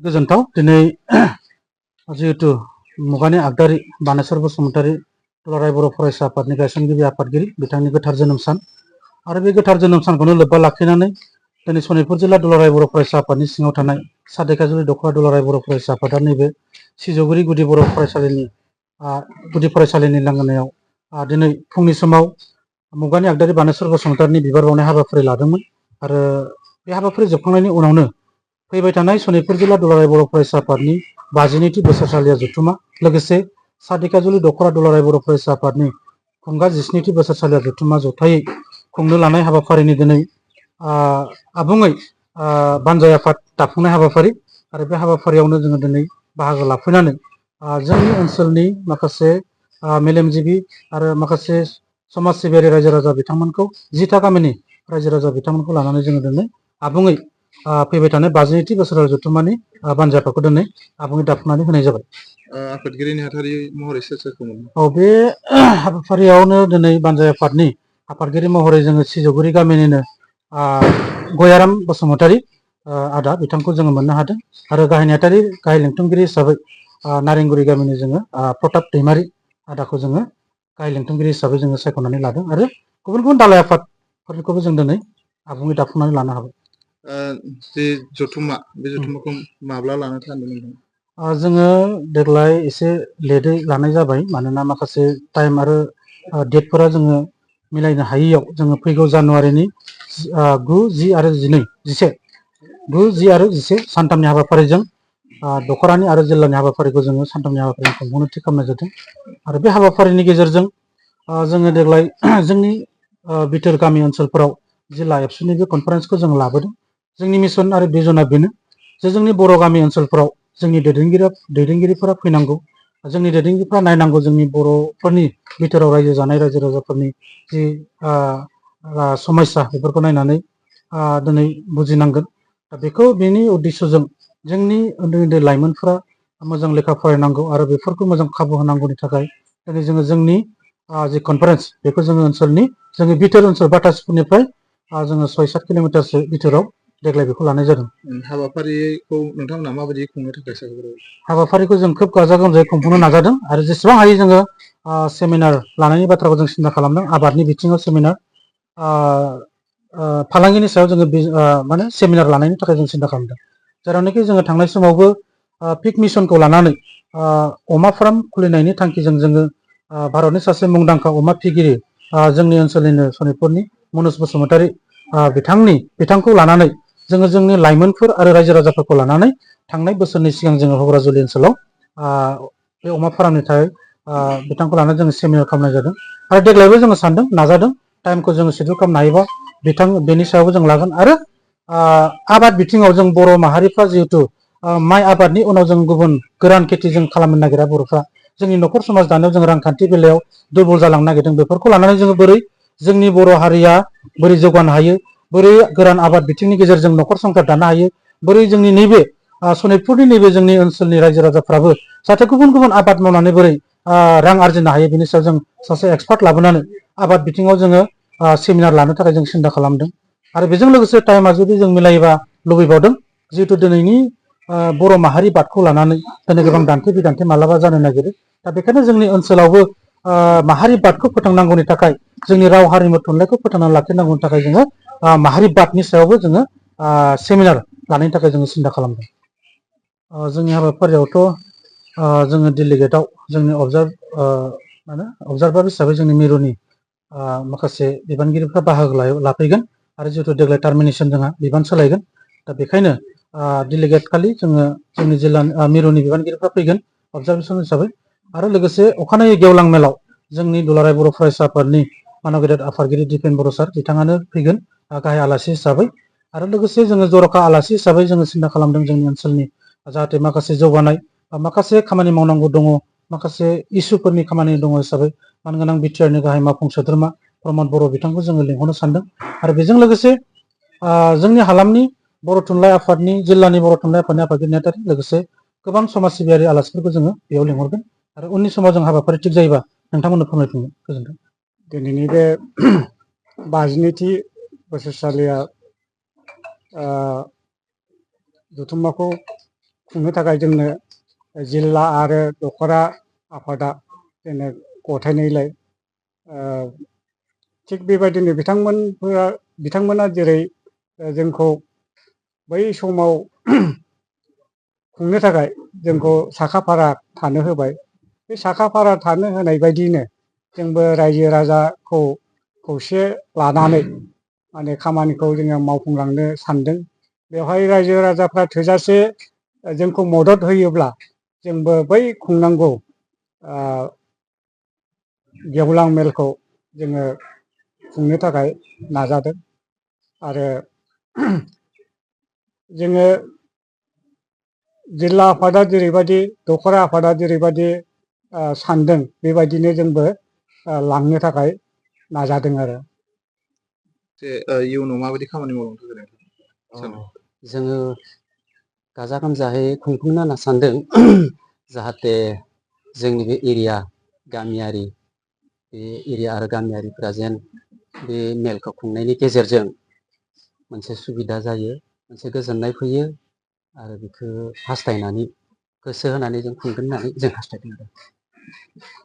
गोजोनथाव दिनै जिहेतु मुगानि आगदारि बानेस्वर बसुमतारी दुलाराय बर' फरायसा आफादनि गायसनगिरि आफादगिरि बिथांनि गोथार जोनोम सान आरो बे गोथार जोनोम सानखौनो लोब्बा लाखिनानै दिनै सनितपुर जिल्ला दुलाराय बर' फरायसा आफादनि सिङाव थानाय सादेकाजुलि दख'रा दुलाराय बर' फरायसा आफादा नैबे सिजौगुरि गुदि बर' फरायसालिनि गुदि फरायसालिनि लांगोनायाव दिनै फुंनि समाव मुगानि आगदारि बानेस्वर बसुमतारीनि बिबार बावनाय हाबाफारि लादोंमोन आरो बे हाबाफारि जोबखांनायनि उनावनो फैबाय थानाय सनितपुर जिल्ला दुलाराय बर' फरायसा आफादनि 52थि बोसोरसालिया जथुमा लोगोसे सादेकाजुलि दख'रा दुलाराय बर' फरायसा आफादनि खुंगा 17थि बोसोरसालिया जथुमा जथायै खुंनो लानाय हाबाफारिनि दिनै आबुङै बानजाय आफाद दाफुंनाय हाबाफारि आरो बे हाबाफारियावनो जोङो दिनै बाहागो लाफैनानै जोंनि ओनसोलनि माखासे मेलेमजिबि आरो माखासे समाज सिबियारि रायजो राजा बिथांमोनखौ 10था गामिनि रायजो राजा बिथांमोनखौ लानानै जोङो दिनै आबुङै फैबाय थानाय 52थि बोसोरारि जथुमानि बानजाय आफादखौ दिनै आबुङै दाफुंनानै होनाय जाबाय। आफादगिरि नेहाथारि महरै सोर सोरखौमोन? बे हाबाफारियावनो दिनै बानजाय आफादनि आफादगिरि महरै जोङो सिजौगुरि गामिनिनो गयाराम बसुमतारी आदा बिथांखौ जोङो मोननो हादों आरो गाहाय नेहाथारि गाहाय लेंथुमगिरि हिसाबै नारेंगुरि गामिनि जोङो प्रताप दैमारि आदाखौ जोङो गाहाय लेंथुमगिरि हिसाबै जोङो सायख'नानै लादों आरो गुबुन गुबुन दालाय आफादफोरखौबो जों दिनै आबुङै दाफुंनानै लानो हाबाय। जे जथुम्मा बे जथुम्माखौ माब्ला लानो सानदों नोंथां? जोङो देग्लाय एसे लेटै लानाय जाबाय मानोना माखासे टाइम आरो डेटफोरा जोङो मिलायनो हायैयाव जोङो फैगौ जानुवारिनि 9, 10 आरो 12, 11 9, 10 आरो 11 सानथामनि हाबाफारिजों दख'रानि आरो जिल्लानि हाबाफारिखौ जोङो सानथामनि हाबाफारिजों खुंफुंनो थि खालामनाय जादों आरो बे हाबाफारिनि गेजेरजों जोङो देग्लाय जोंनि बिथोर गामि ओनसोलफोराव जिल्ला एबसुनि बे कनफारेन्सखौ जों लाबोदों। जोंनि मिसन आरो भिजना बेनो जे जोंनि बर' गामि ओनसोलफोराव जोंनि दैदेनगिरिफोरा फैनांगौ, जोंनि दैदेनगिरिफ्रा नायनांगौ जोंनि बर'फोरनि बिथोराव रायजो जानाय रायजो राजाफोरनि जि समस्या बेफोरखौ नायनानै दिनै बुजिनांगोन। दा बेखौ बेनि उद्देশ্যजों जोंनि उन्दै उन्दै लाइमोनफोरा मोजां लेखा फरायनांगौ आरो बेफोरखौ मोजां खाबु होनांगौनि थाखाय दिनै जोङो जोंनि जि कनफारेन्स बेखौ जोङो ओनसोलनि जोंनि बिथोर ओनसोल बाटासपुरनिफ्राय जोङो 6-7 किल'मिटारसो बिथोराव देग्लाय बेखौ लानाय जादों। हाबाफारिखौ नोंथांमोना माबायदि खुंनो थाखाय हाबाफारिखौ जों खोब गाजा गोमजायै खुंफुंनो नाजादों आरो जेसेबां हायो जोङो सेमिनार लानायनि बाथ्राखौ जों सिन्था खालामदों। आबादनि बिथिङाव सेमिनार, फालांगिनि सायाव जोङो माने सेमिनार लानायनि थाखाय जों सिन्था खालामदों। जेरावनाखि जोङो थांनाय समावबो पिक मिसनखौ लानानै अमा फार्म खुलिनायनि थांखिजों जोङो भारतनि सासे मुंदांखा अमा फिगिरि जोंनि ओनसोलनिनो सनितपुरनि मनज बसुमतारी बिथांखौ लानानै जोङो जोंनि लाइमोनफोर आरो रायजो राजाफोरखौ लानानै थांनाय बोसोरनि सिगां जोङो हग्राजुलि ओनसोलाव बे अमा फार्मनि थाखाय बिथांखौ लानानै जोङो सेमिनार खालामनाय जादों आरो देग्लायबो जोङो सानदों नाजादों टाइमखौ जोङो सिडिउल खालामनो हायोबा बेनि सायावबो जों लागोन। आरो आबाद बिथिङाव जों बर' माहारिफ्रा जिहेथु माइ आबादनि उनाव जों गुबुन गोरान खेथि जों खालामनो नागिरा बर'फ्रा जोंनि न'खर समाज दानायाव जों रांखान्थि बेलायाव दुरबल जालांनो नागिरदों। बेफोरखौ लानानै जोङो बोरै जोंनि बर' हारिया बोरै जौगानो हायो, बोरै गोरान आबाद बिथिंनि गेजेरजों न'खर संसार दानो हायो, बोरै जोंनि नैबे सनितपुरनि नैबे जोंनि ओनसोलनि रायजो राजाफ्राबो जाहाथे गुबुन गुबुन आबाद मावनानै बोरै रां आरजिनो हायो बेनि सायाव जों सासे एक्सपार्ट लाबोनानै आबाद बिथिङाव जोङो सेमिनार लानो थाखाय जों सिन्था खालामदों। आरो बेजों लोगोसे टाइमा जुदि जों मिलायोबा लुबैबावदों जिहेतु दिनैनि बर' माहारि बादखौ लानानै दिनै गोबां दान्थे बिदान्थे मालाबा जानो नागिरो। दा बेखायनो जोंनि ओनसोलावबो माहारि बादखौ फोथांनांगौनि थाखाय जोंनि राव हारिमु थुनलाइखौ फोथांनानै लाखिनांगौनि थाखाय जोङो माहारि बादनि सायावबो जोङो सेमिनार लानायनि थाखाय जोङो सिन्था खालामदों। जोंनि हाबाफारियावथ' जोङो डेलिगेटआव जोंनि अबजारभार हिसाबै जोंनि मिरुनि माखासे बिबानगिरिफ्रा बाहागो लाफैगोन आरो जिहेतु देग्लाय टार्मिनेसन जोंहा बिबान सोलायगोन। दा बेखायनो डेलिगेट खालि जोङो जोंनि जिल्लानि मिरुनि बिबानगिरिफ्रा फैगोन अबजारभेसन हिसाबै आरो लोगोसे अखानायै गेवलां मेलाव जोंनि दुलाराय बर' फरायसा आफादनि मानद गेदेर आफादगिरि दिपेन बर' सार बिथाङानो फैगोन गाहाय आलासि हिसाबै। आरो लोगोसे जोङो जर'खा आलासि हिसाबै जोङो सिन्था खालामदों जोंनि ओनसोलनि जाहाथे माखासे जौगानाय माखासे खामानि मावनांगौ दङ, माखासे इसुफोरनि खामानि दङ हिसाबै मानगोनां बिटिआरनि गाहाय मावफुं सोद्रोमा प्रमद बर' बिथांखौ जोङो लिंहरनो सानदों। आरो बेजों लोगोसे जोंनि हालामनि बर' थुनलाइ आफादनि जिल्लानि बर' थुनलाइ आफादनि आफादगिरि नेहाथारि लोगोसे गोबां समाज सिबियारि आलासिफोरखौ जोङो बेयाव लिंहरगोन आरो उननि समाव जों हाबाफारि थिग जायोबा नोंथांमोननो फोरमायफिनगोन। गोजोन्थों। दिनैनि बे 52थि बोसोरसालिया जथुम्माखौ खुंनो थाखाय जोंनो जिल्ला आरो दखरा आफादा जोंनो गथायनायलाय थिग बेबायदिनो बिथांमोना जेरै जोंखौ बै समाव खुंनो थाखाय जोंखौ साखा-फारा थानो होबाय। बे साखा-फारा थानो होनाय बायदियैनो जोंबो रायजो राजाखौ खौसे लानानै माने खामानिखौ जोङो मावफुंलांनो सानदों। बेवहाय रायजो राजाफ्रा थोजासे जोंखौ मदद होयोब्ला जोंबो बै खुंनांगौ गेवलां मेलखौ जोङो खुंनो थाखाय नाजादों आरो जोङो जिल्ला आफादा जेरैबायदि दखरा आफादा जेरैबायदि सानदों बेबायदिनो जोंबो लांनो थाखाय नाजादों आरो। जे इयुनाव माबायदि खामानि मावलांनो थाखाय सानो? जोङो गाजा गोमजायै खुंफुंनो होनना सानदों जाहाथे जोंनि बे एरिया गामियारि बे एरिया आरो गामियारिफ्रा जेन बे मेलखौ खुंनायनि गेजेरजों मोनसे सुबिदा जायो, मोनसे गोजोननाय फैयो आरो बेखौ हास्थायनानै गोसो होनानै जों खुंगोन होननानै जों हास्थायदों आरो।